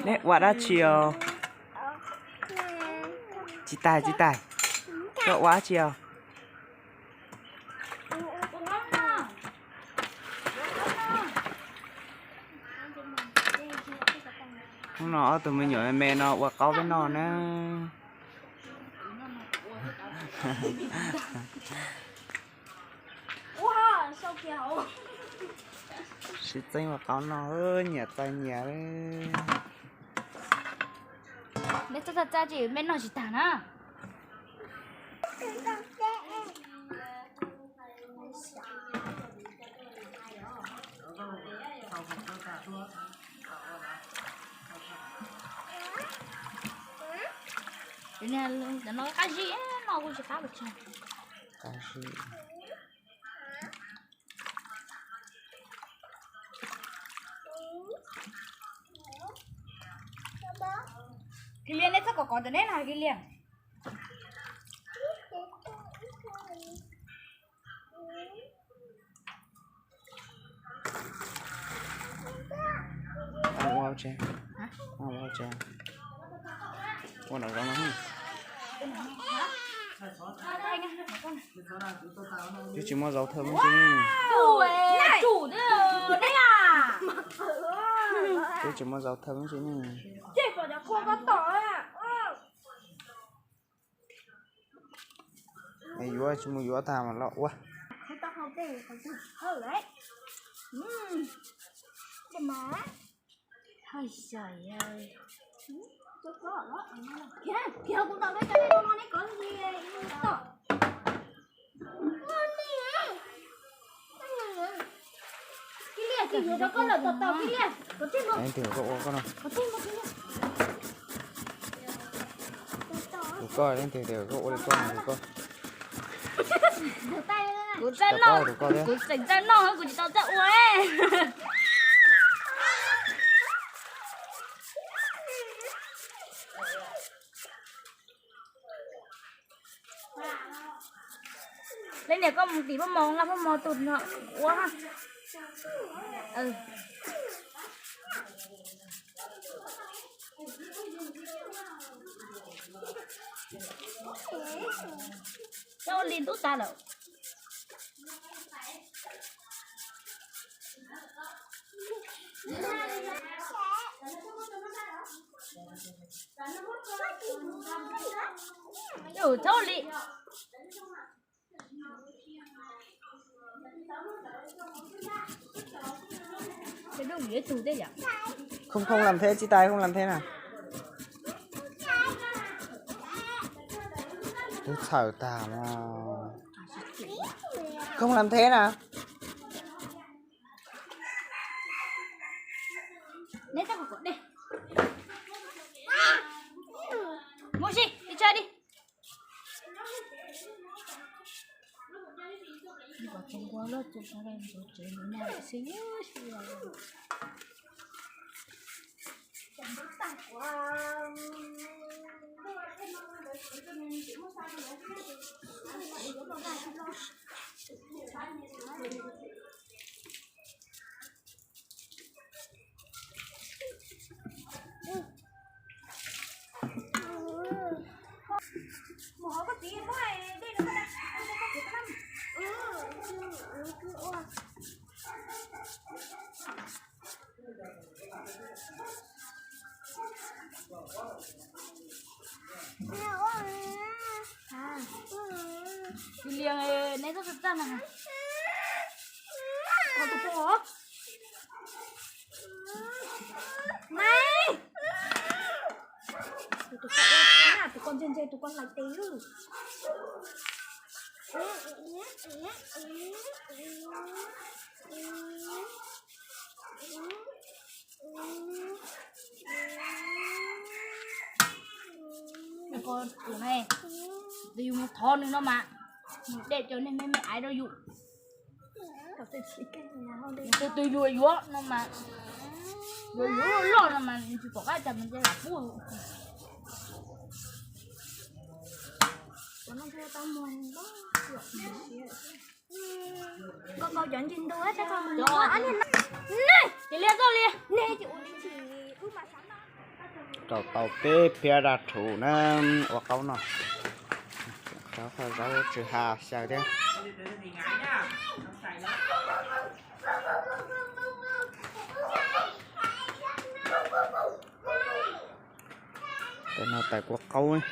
Neb ua dab tsi os? Tsis taig, tsis taig. Koj ua dab tsi os? Hnub no ob tug me nyuam me me no ua qaub peb noj na. Sib txeeb ua qaub noj, nyias txais nyias. Neb txaj txaj txaj tsis, neb noj tsis tag na. Cov no qab zib no kuj tsis qab pes tsawg. Qab zib. Kiv Liag, neb txhob kom kov ntawm neb na Kiv Liag. Ua tse, ua tse, ua nram zoov no. Twb tsis muaj zaub thawj me ntsis ne. Twb tsis muaj zaub thawj me ntsis ne. Es yuav tsis mus yuav tag mas los ua. Leej twg koj ua koj no. Tus koj leej twg koj ua li koj no tus koj. Kuv txawj noj, kuv tseem txawj noj kuv tsis tau txawj ua. Leej niam koj mus tim Paj Mos nqa Paj Mos tus no ua. Coj ua li ntub tas lawm. Txhob li. Không, không làm thế, chia tay không làm thế nào. Twb txhawm tag no. Không làm thế nào. Mus si, đi chơi đi. Kiv Liag, neb txhob txaj na. Tus poj, tus poj ntse ntse, tus poj hlais tes lawm. Tus ne, yus mus thov nws no mas, nws de cov niag me me aiv rau yus. Tus twg yuav yuav no mas, yuav yuav loj loj no mas nws tsis pom qab cas mas nws lam pub. Koj nkaus cov ntsis ntu, Rau tau peb phiab daj rhuv na, ua qaub no. Qhov zaub tsw ha xyaw thiab. Tais no tais kua qaub.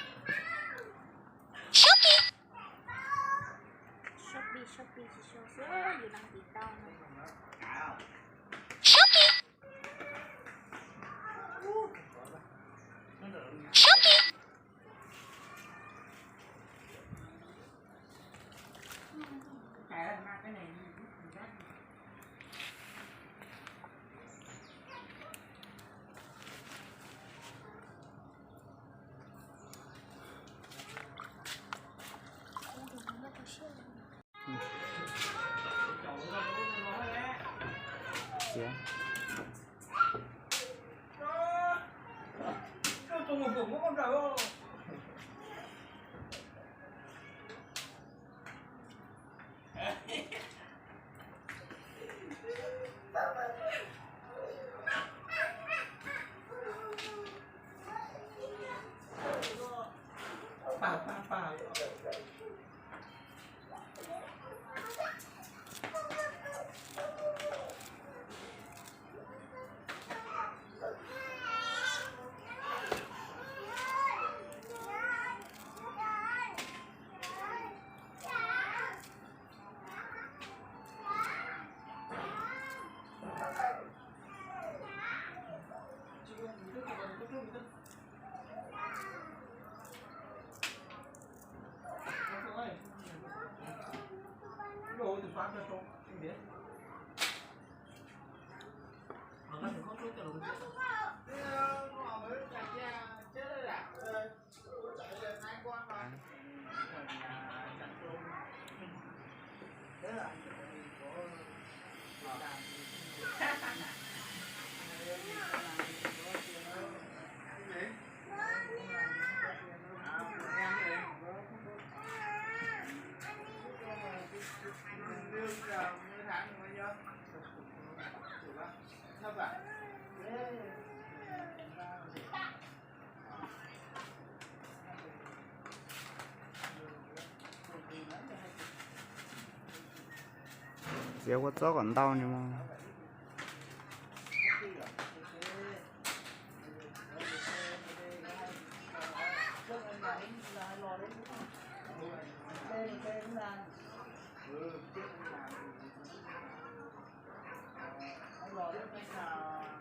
Txiav kua txob kom ntau ni mog.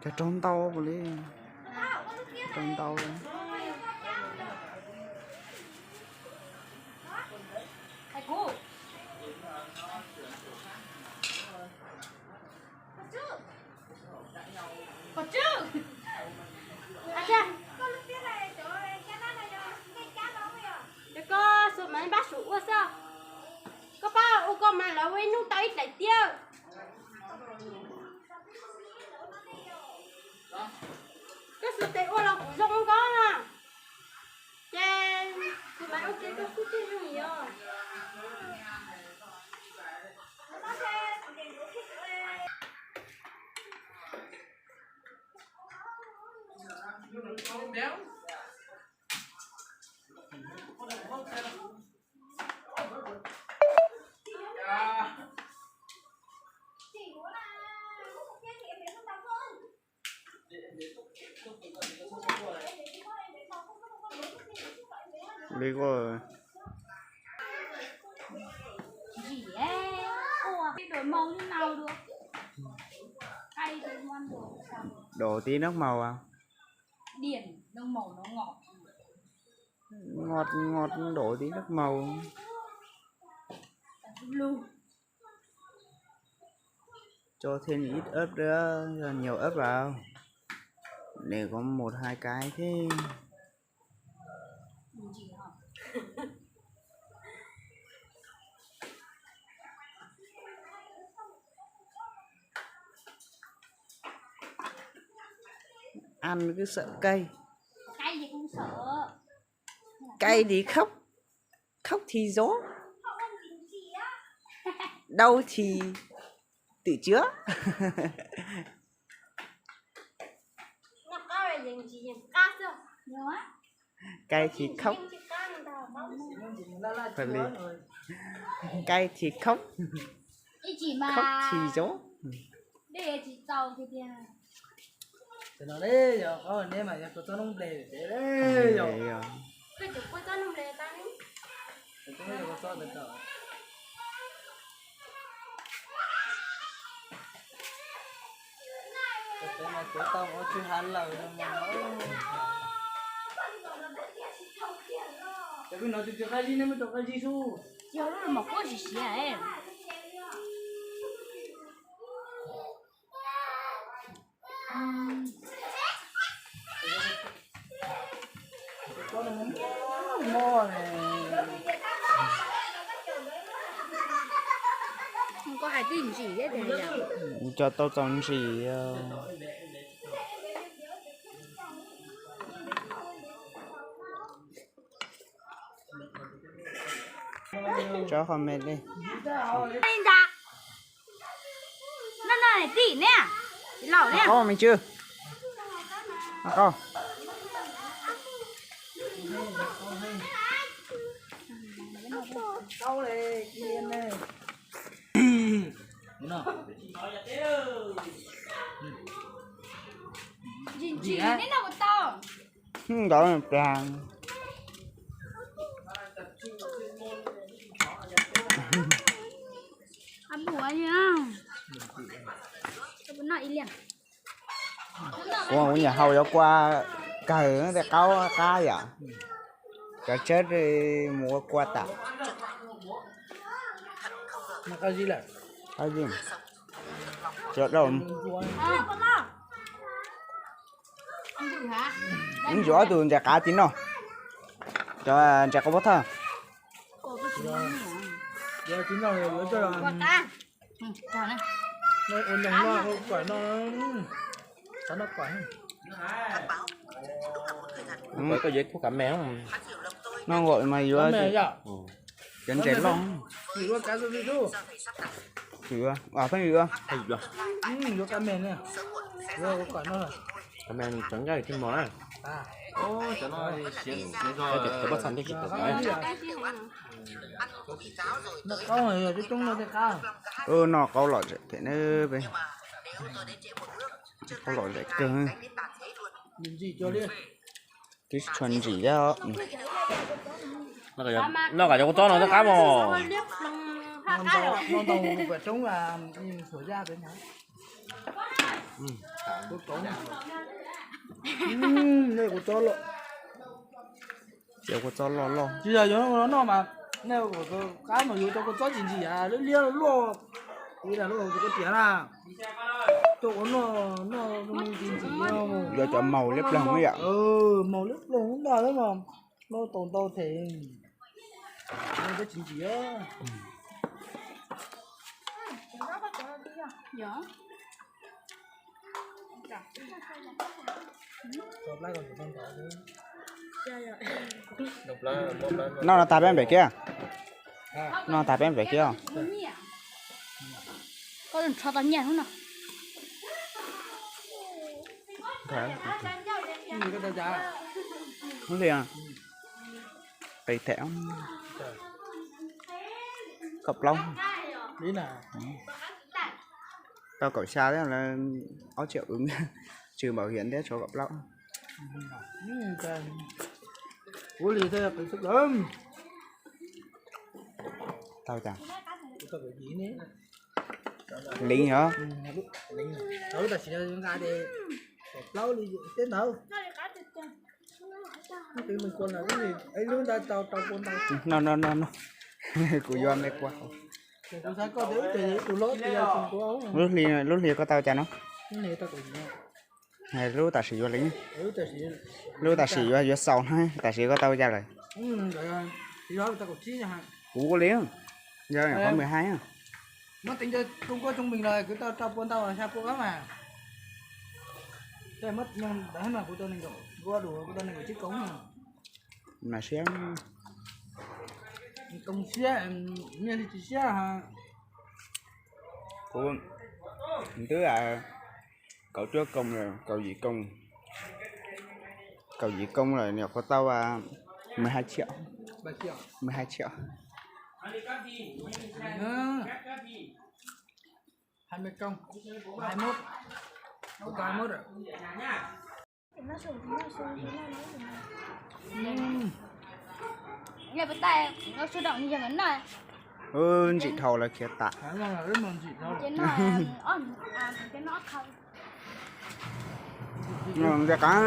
Cov raug ntau puas li? Raug ntau. Koj xub mav npab sum ua xwb. Koj pab ua koj mas lawv ua ib hnub tau ib daim tiab. Koj xub tes ua los kuv zoo ua nkauj na. Ces kuv mam ua ke koj xub tej zoo yog. Li koj. Đổ tí nước màu vào. Ngọt ngọt, đổ tí nước màu. Cho thêm ít ớt nữa, cho nhiều ớt vào. Để có một hai cái thế. Ăn cứ sợ cay. Cay thì khóc, khóc thì dốt, đau thì tự chữa. Kaib tsis khoob. Kaib tsis khoob. Khoob tsis zoo. Mus kuab siav siav. Koj hais tib ntsis thiab tiag. Cov tau txaus ntsim. Tso qhov me li. Qaub me tsw. Qaub. Ntawd plag. Kuv, kuv niam hau yuav kua kawg tej qaub qab yom. Cov tsawb mus ua kua tas. Qab zib, tsis dau. Wb ntsuas ob tug ntses qav tsis noj, cov ntses qaub pob thawj. Noj nqaum mas yuav cov ntses loj. Pheej yuav. Cov pob txha ntej tsis tau. Noj qaub lom zem thiab na peb. Qaub lom zem kawg. Twb tsis tshua ntsim thiab. Noj kom cov kua txob no twb qab mog. Cov kua txob loj loj. Tsis yog yuav no mas, nej qab mas yuav cov kua txob tsis ntsim, liab liab luaj, luaj kuv tias na. Cov ua noj, noj tsis ntsim. Yuav cov maus liab ploog yom. Maus liab ploog ntag mas, noj tau ntau them. Noj tsis ntsim. Noj no tag peb npem kiag. Noj tag peb npem kiag. Koj ntsho tau nyiaj hnub no. Hnub hli, qis them. Kaum plaub. Tau kaum xya thiab, ob tsiam w, tswv npaum hiam thiab tshuav kaum plaub. Tau cas? Liv os. No no no no. Kuv yuav me kua. Lub hli, lub hli koj tau cas no? Lub tam sim yuav liv. Lub tam sim yuav, yuav xaus no, tam sim koj tau cas lawm? Kuv ua li, yog qhov mười hai. Mas siab, siab, kuv twb kaum cuaj koos, kaum yim koos. Kaum yim koob lawm, nyuam qhuav tau mười hai triệu. Mười hai triệu. Hai mươi công. Hai mốt. Hai mốt rồi. Ntsim dhau lawv khiav tas. Ntsia qab.